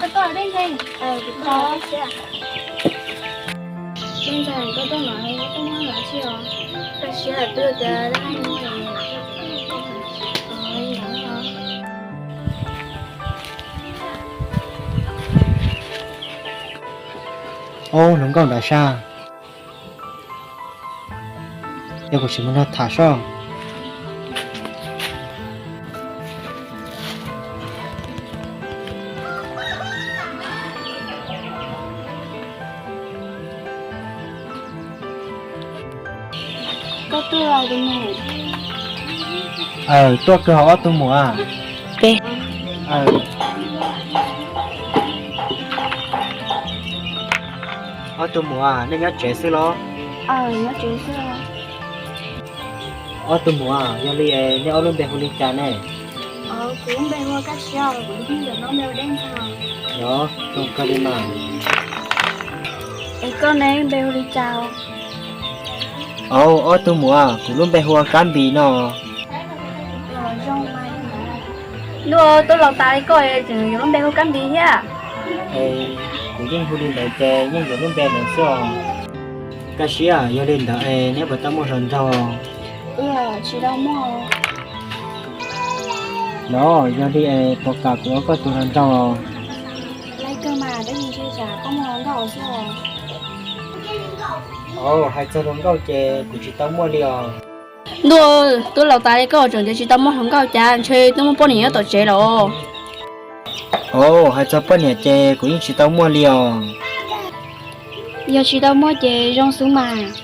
Koj tuaj dej ntxhais. Dej ntxhais, koj tuaj no, koj tuaj muab dab tsi os? Koj siab twb tias dab laug muab. Ob, hluas nkauj nram sab, yog kuv tsis mus nrog tham soj. Koj tuaj los tus mus. Aw, tuaj kawg hauv ob tug muam. Ob tug muam, nej nyob tsev xwb los? Ob tug muam, yog li nej ob lub npe hu li cas ne? Kuv lub npe hu ua Kab Siab, kuv tus phooj ywg npe hu Dej Ntxhais. Yog, zoo kawg li mas. Es koj ne, npe hu li cas? Au, ob tug muam, kuv lub npe hu ua Kab Npis no. Ntuj, twb laus tas li koj tseem yuav lub npe hu Kab Npis thiab. Kuv yeej hu li ntawd ces yeej yuav lub npe ntawd xwb os. Kab Siab, yog li ntawd es neb puas tau muaj hluas nraug? Tsis tau muaj. Los yog li es puas kam kuv ua koj tus hluas nraug? Laiv kawg mas, tab sis ntshe tsam koj muaj hluas nkauj xwb os. Au, hais txog hluas nkauj ces kuv tsis tau muaj li os. Ntuj, twb laus tas li koj tseem tias tsis tau muaj hluas nkauj, cas ntshe twb muaj poj niam nyob tom tsev los? Au, hais txog poj niam ces kuv yeej tsis tau muaj li os. Yog tsis tau muaj ces zoo xwb mas.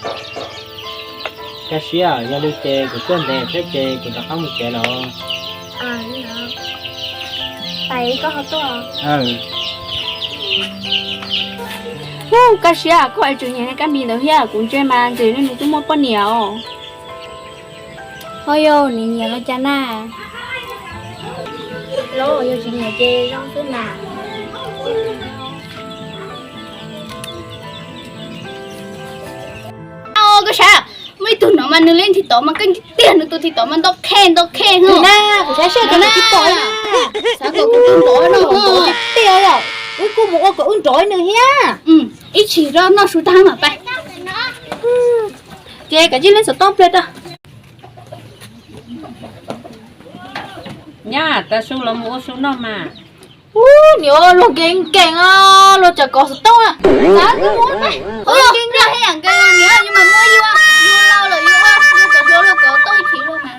Kab Siab, yog li ces kuv tuaj ntev thiab ces kuv rov qab mus tsev los. Pais koj ho tuaj. Ub, Kab Siab, koj es tseem nyiam Kab Npis ntawd thiab, kuv ntse mas ntshe nws twb muaj poj niam os. Ho yog nws nyiam los cas na. Los yog tsis nyiam ces zoo xwb mas. Koj sav, muaj ib tug no mas nws li thim tod mas koj tiag, nws tus thim tod mas ntau khe ntau khe na. Kuv sav seb tus thim tod na, xav kom kuv tus nrov no tiag tiag yom. Wb kuj mus ua kom wb nrov nws thiab. Ib chim rau noj su tag mas pais. Ces kav tsij leej xov tooj pliag rau. Nyab, tav su los mus ua su noj mas. Ub, niam, luag nkees nkees os, luag tseem kov xov tooj na. Xav kuv mus. Ua nkees nkees, niam, yus mas muaj yus, yus laus lawm yus ua, yus tseem hluas luag kov tooj ib chim luag mas.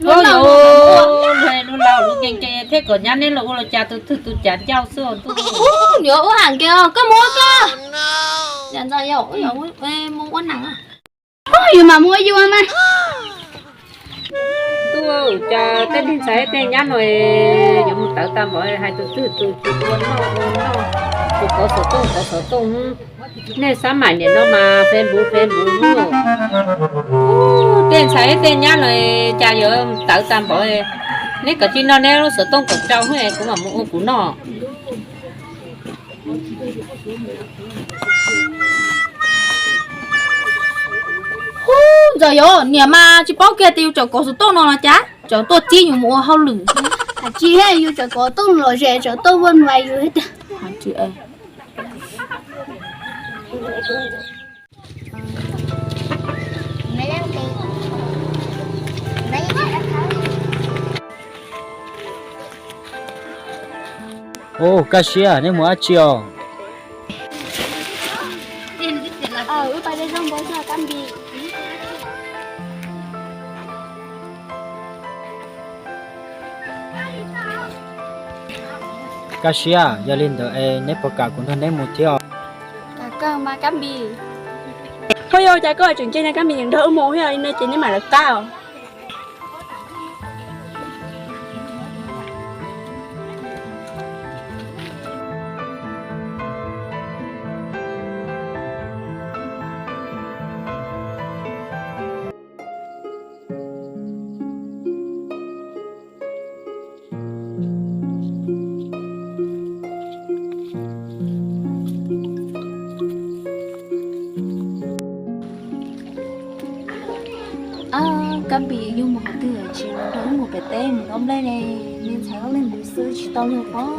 Luag laus luag nkees nkees thiab kom nyab neb los ua los cas tus twg tus cav ncauj xwb os ntuj. Ub, niam, ua ham nkees os, koj mus ua koj. Mus ua nees. Yus mas mus ua yus mas. Ntuj, cas tej niag ntxhais tej nyab no yuav mus tawv tag npaum, hais tus twg tus tsis ua noj ua noj, tus kov xov tooj kov xov tooj. Nej xav mam niam no mas Facebook Facebook. Tej ntxhais tej nyab no cas yuav tawv tag npaum. Neb kav tsij noj neb lub xov tooj kom tsau, kuv mam mus ua kuv noj. Ub, ntxawm yom, niam mas tsis paub kiag tias yus tseem kov xov tooj no los cas, tseem tuaj txib yus mus ua hauj lwm. Hais tsis yus tseem kov tooj los zem tseem tuaj vuag vais yus thiab tiag. Ub, Kab Siab, neb mus dab tsi os? Kab Siab, yog li ntawd es neb puas kam kuv nrog neb mus thiab os? Kam kawg mas Kab Npis. Ho yog cas koj tseem ntse na Kab Npis, nrog wb mus thiab li no ces neb mam lawv qab os. Kab Npis, yus mus qhov twg tsis nrog wb mus pem teb mus dob nplej ne? Me ntxhais leej ntawd xwb tsis tau luag pob.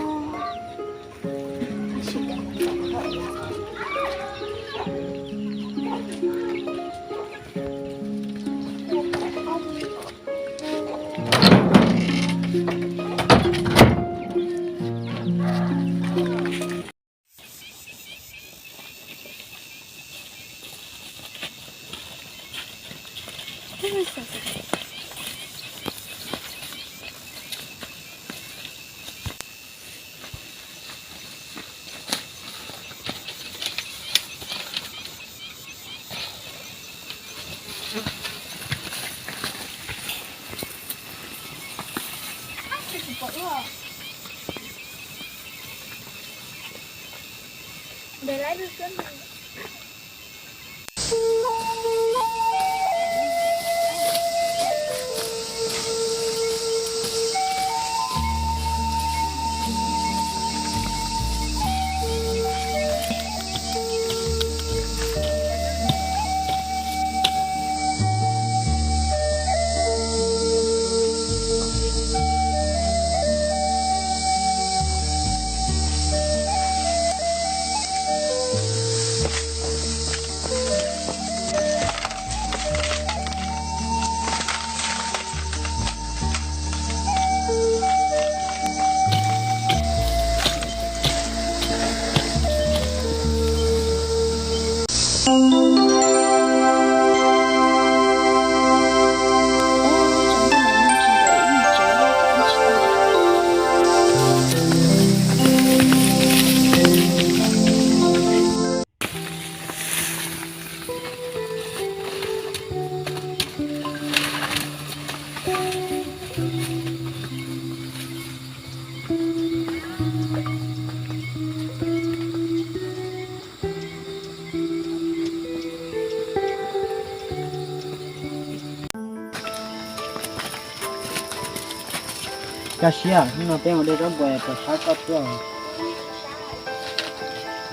Kaj siab, hnub no peb mus de zaub npua pom sab koj tuaj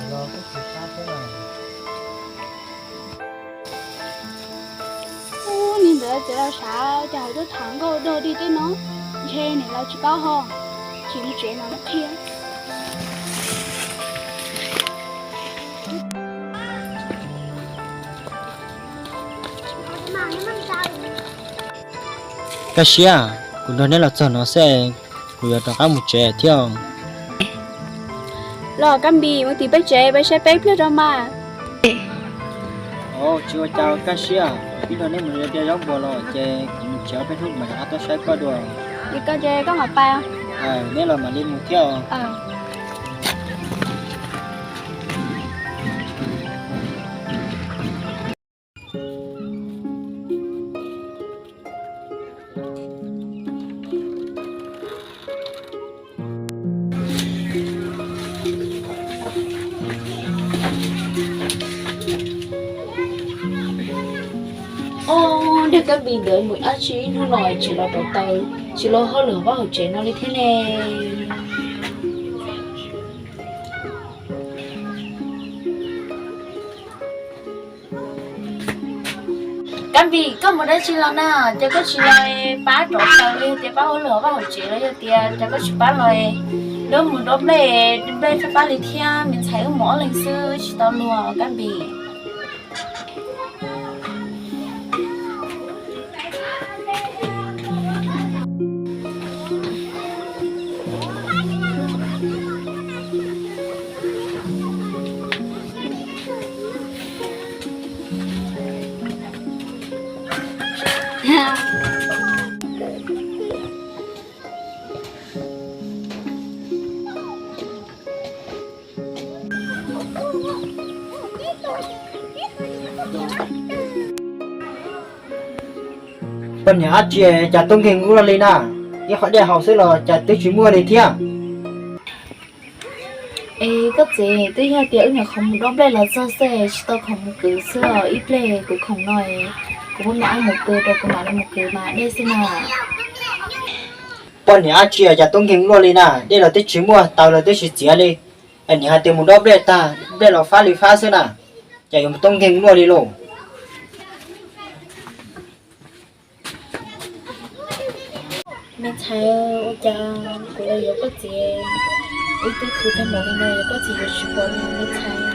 los kuj tsis sab thiab na. Ub, niag ntawd txawm los sav, cas hauv tuaj tham nkauj dog dig tej no, ntshe niam laus tsis paub ho, tsis mus tsev no qhia. Kaj siab, kuv nrog neb los txog no xwb, kuv yuav rov qab mus tsev thiab. Los Kab Npis, mus tim peb tsev peb saib peb pliag rau mas. Tsis ua cas Kaj siab, wb nrog neb mus de zaub npua los ces kuv mus tsev, peb hnub mam rov qab tuaj saib koj dua. Li koj ces koj mam pais. Neb los mam li mus thiab. Ub, niag Kab Npis ntawd mus dab tsi ib hnub no tsis los rauv taws, tsis los hauj lwm vaj hauv tsev no li thiab ne? Kab Npis, koj mus dab tsi los na? Ces koj tsis los pab rauv taws li, tias pab hauj lwm vaj hauv tsev los yog tias cas koj tsis pab los? Wb mus dob nplej, nplej tsis pab li thiab, me ntxhais wb mus ob leeg xwb tsis tau luag Kab Npis. Poj niam dab tsi cas tub nkeeg ua luaj li na? Ib qho dej haus xwb los cas twb tsis muaj li thiab. Es koj txiv, twb yog tias wb nyuam qhuav mus dob nplej los txog xwb, tsis tau khoom mus kwv xwb os. Ib pliag kuv khoom no, kuv muab me ab mus pw rau kuv mam li mus kwv mas dej xwb na. Poj niam dab tsi cas tub nkeeg ua luaj li na? Dej los twb tsis muaj, taws los twb tsis txiav li. Es nim hais tias mus dob nplej tag, nplej los fab li fab xwb na, cas yuav tub nkeeg ua luaj li lauj? Me ntxhais, ua cas kuv los yuav koj txiv, wb twb khwv tag npaum li no yuav koj txiv yuav tsis pom li me ntxhais.